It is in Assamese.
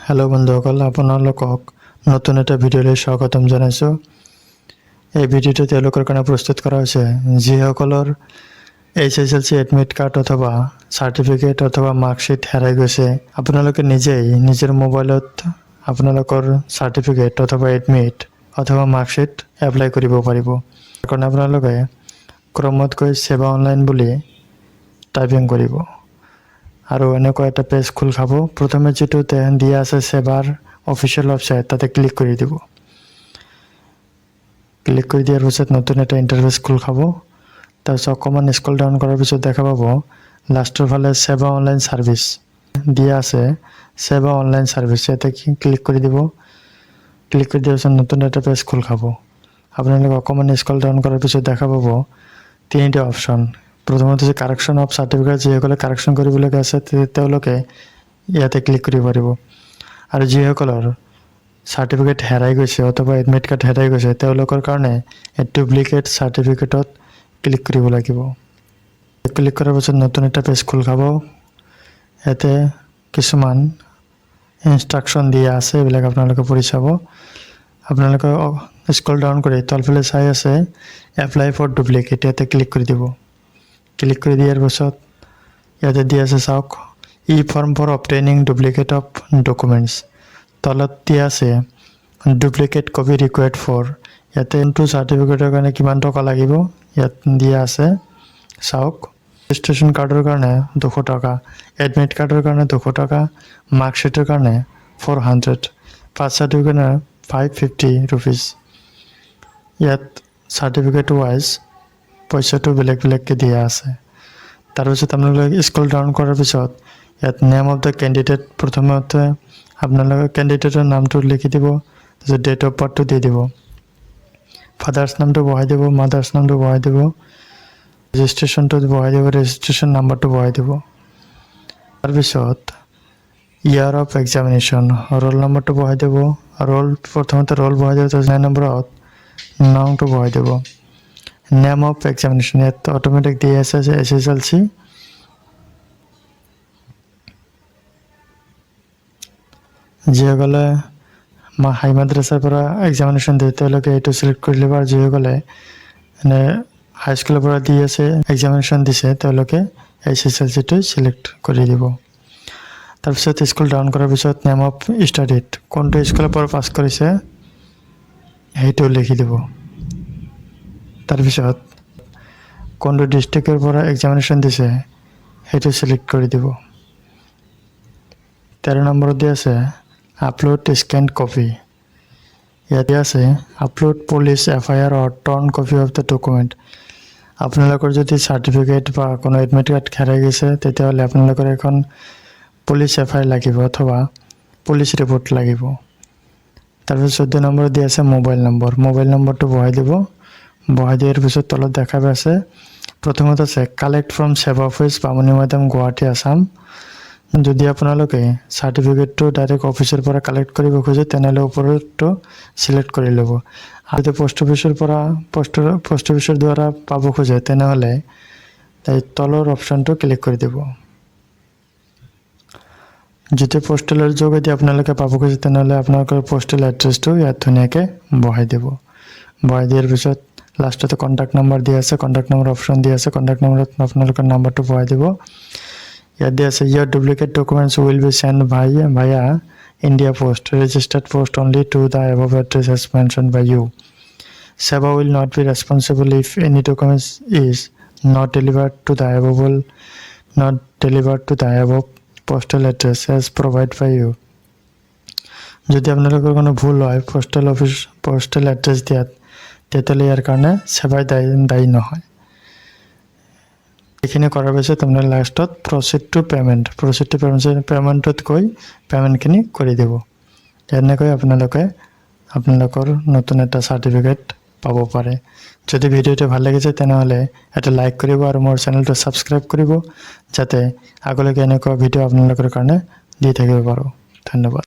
হেল্ল' বন্ধুসকল, আপোনালোকক নতুন এটা ভিডিঅ'লৈ স্বাগতম জনাইছোঁ। এই ভিডিঅ'টো তেওঁলোকৰ কাৰণে প্ৰস্তুত কৰা হৈছে, যিসকলৰ এইচএছএলচি এডমিট কাৰ্ড অথবা চাৰ্টিফিকেট অথবা মাৰ্কশ্বিট হেৰাই গৈছে। আপোনালোকে নিজেই নিজৰ মোবাইলত আপোনালোকৰ চাৰ্টিফিকেট অথবা এডমিট অথবা মাৰ্কশ্বিট এপ্লাই কৰিব পাৰিব। তাৰ কাৰণে আপোনালোকে ক্ৰমত গৈ সেৱা অনলাইন বুলি টাইপিং কৰিব আৰু এনেকুৱা এটা পেজ খোল খাব। প্ৰথমে যিটো দিয়া আছে সেৱাৰ অফিচিয়েল ৱেবছাইট, তাতে ক্লিক কৰি দিব। ক্লিক কৰি দিয়াৰ পিছত নতুন এটা ইণ্টাৰফেচ খোল খাব। তাৰপিছত অকণমান স্ক্ৰল ডাউন কৰাৰ পিছত দেখা পাব লাষ্টৰ ফালে সেৱা অনলাইন ছাৰ্ভিচ দিয়া আছে। সেৱা অনলাইন ছাৰ্ভিচ, ইয়াতে ক্লিক কৰি দিব। ক্লিক কৰি দিয়াৰ পিছত নতুন এটা পেজ খোল খাব। আপোনালোকে অকণমান স্ক্ৰল ডাউন কৰাৰ পিছত দেখা পাব তিনিটা অপশ্যন। প্ৰথমতে হৈছে কাৰেকশ্যন অফ চাৰ্টিফিকেট। যিসকলে কাৰেকশ্যন কৰিবলগীয়া আছে, তেওঁলোকে ইয়াতে ক্লিক কৰিব পাৰিব। আৰু যিসকলৰ চাৰ্টিফিকেট হেৰাই গৈছে অথবা এডমিট কাৰ্ড হেৰাই গৈছে, তেওঁলোকৰ কাৰণে ডুপ্লিকেট চাৰ্টিফিকেটত ক্লিক কৰিব লাগিব। ক্লিক কৰাৰ পাছত নতুন এটা পেজ খোল খাব। ইয়াতে কিছুমান ইনষ্ট্ৰাকশ্যন দিয়া আছে, এইবিলাক আপোনালোকে পঢ়ি চাব। আপোনালোকে স্ক্ৰল ডাউন কৰি তলফালে চাই আছে এপ্লাই ফৰ ডুপ্লিকেট, ইয়াতে ক্লিক কৰি দিব। ক্লিক কৰি দিয়াৰ পাছত ইয়াতে দি আছে চাওক, e form for obtaining duplicate of documents। তলত দিয়া আছে ডুপ্লিকেট কপি ৰিকুৱাৰ্ড ফৰ। ইয়াতে কোনটো চাৰ্টিফিকেটৰ কাৰণে কিমান টকা লাগিব ইয়াত দিয়া আছে চাওক। ৰেজিষ্ট্ৰেশ্যন কাৰ্ডৰ কাৰণে 200 টকা, এডমিট কাৰ্ডৰ কাৰণে 200 টকা, মাৰ্কশ্বিটৰ কাৰণে 400, পাছ চাৰ্টিফিকেট কাৰণে 550 ৰুপিজ। ইয়াত চাৰ্টিফিকেট ৱাইজ পইচাটো বেলেগ বেলেগকৈ দিয়া আছে। তাৰপিছত আপোনালোকে স্ক্ৰল ডাউন কৰাৰ পিছত ইয়াত নেম অফ the candidate, প্ৰথমতে আপোনালোকে কেণ্ডিডেটৰ নামটো লিখি দিব। তাৰপিছত ডেট অফ বাৰ্থটো দি দিব, ফাদাৰ্ছ নামটো বহাই দিব, মাদাৰ্ছ নামটো বহাই দিব, ৰেজিষ্ট্ৰেশ্যনটো বহাই দিব, ৰেজিষ্ট্ৰেশ্যন নাম্বাৰটো বহাই দিব। তাৰপিছত ইয়াৰ অফ এক্সামিনেশ্যন, ৰোল নম্বৰটো বহাই দিব। ৰোল, প্ৰথমতে ৰোল বহাই দিব, তাৰপিছত 9 নম্বৰত নামটো বহাই দিব। নেম অফ এক্সামিনেশ্যন ইয়াত অট'মেটিক দি আছে এইচএছএলচি। যিসকলে হাই মাদ্ৰাছাৰ পৰা এক্সামিনেশ্যন দিয়ে, তেওঁলোকে এইটো চিলেক্ট কৰি ল'ব আৰু যিসকলে মানে হাইস্কুলৰ পৰা দি আছে, এক্সামিনেশ্যন দিছে, তেওঁলোকে এইচএছএলচিটো চিলেক্ট কৰি দিব। তাৰপিছত স্ক্ৰল ডাউন কৰাৰ পিছত নেম অফ ষ্টাডিত কোনটো স্কুলৰ পৰা পাছ কৰিছে সেইটো লিখি দিব। তাৰপিছত কোনটো ডিষ্ট্ৰিক্টৰ পৰা এক্সামিনেশ্যন দিছে সেইটো চিলেক্ট কৰি দিব। 13 নম্বৰত দি আছে আপলোড স্কেন কপি। ইয়াতে আছে upload police FIR or torn copy of the document। আপোনালোকৰ যদি চাৰ্টিফিকেট বা কোনো এডমিট কাৰ্ড হেৰাই গৈছে, তেতিয়াহ'লে আপোনালোকৰ এখন পুলিচ এফআইআৰ লাগিব অথবা পুলিচ ৰিপৰ্ট লাগিব। তাৰপিছত 14 নম্বৰত দি আছে মোবাইল নম্বৰ। মোবাইল নম্বৰটো বহাই দিব। বহাই দিয়াৰ পিছত তলত দেখা পাইছে, প্ৰথমত আছে কালেক্ট ফ্ৰম সেৱা অফিচ, বামুণীমৈদাম, গুৱাহাটী, আছাম। যদি আপোনালোকে চাৰ্টিফিকেটটো ডাইৰেক্ট অফিচৰ পৰা কালেক্ট কৰিব খোজে, তেনেহ'লে ওপৰটো চিলেক্ট কৰি ল'ব। আৰু যদি পোষ্ট অফিচৰ পৰা পোষ্ট অফিচৰ দ্বাৰা পাব খোজে, তেনেহ'লে এই তলৰ অপশ্যনটো ক্লিক কৰি দিব। যদি পোষ্টেলৰ যোগেদি আপোনালোকে পাব খোজে, তেনেহ'লে আপোনালোকৰ পোষ্টেল এড্ৰেছটো ইয়াত ধুনীয়াকৈ বহাই দিব। বহাই দিয়াৰ পিছত লাষ্টতে কণ্টেক্ট নম্বৰ দিয়া আছে, কণ্টেক্ট নম্বৰ অপশ্যন দিয়া আছে। কণ্টেক্ট নম্বৰত আপোনালোকৰ নাম্বাৰটো বহাই দিব। ইয়াত দিয়া আছে, "Your duplicate documents will be send via India Post, registered post only, to the above address as mention by you. SEBA will not be responsible if any documents is not delivered to the above postal address as provided by you." যদি আপোনালোকৰ কোনো ভুল হয় পোষ্টেল অফিচ, পোষ্টেল এড্ৰেছ দিয়াত, তেতিয়াহ'লে ইয়াৰ কাৰণে সেৱাই দায়ী নহয়। এইখিনি কৰাৰ পিছত আপোনালোকে লাষ্টত proceed to payment, proceed to payment, পে'মেণ্টত গৈ পে'মেণ্টখিনি কৰি দিব। এনেকৈ আপোনালোকে আপোনালোকৰ নতুন এটা চাৰ্টিফিকেট পাব পাৰে। যদি ভিডিঅ'টো ভাল লাগিছে, তেনেহ'লে এটা লাইক কৰিব আৰু মোৰ চেনেলটো ছাবস্ক্ৰাইব কৰিব, যাতে আগলৈকে এনেকুৱা ভিডিঅ' আপোনালোকৰ কাৰণে দি থাকিব পাৰোঁ। ধন্যবাদ।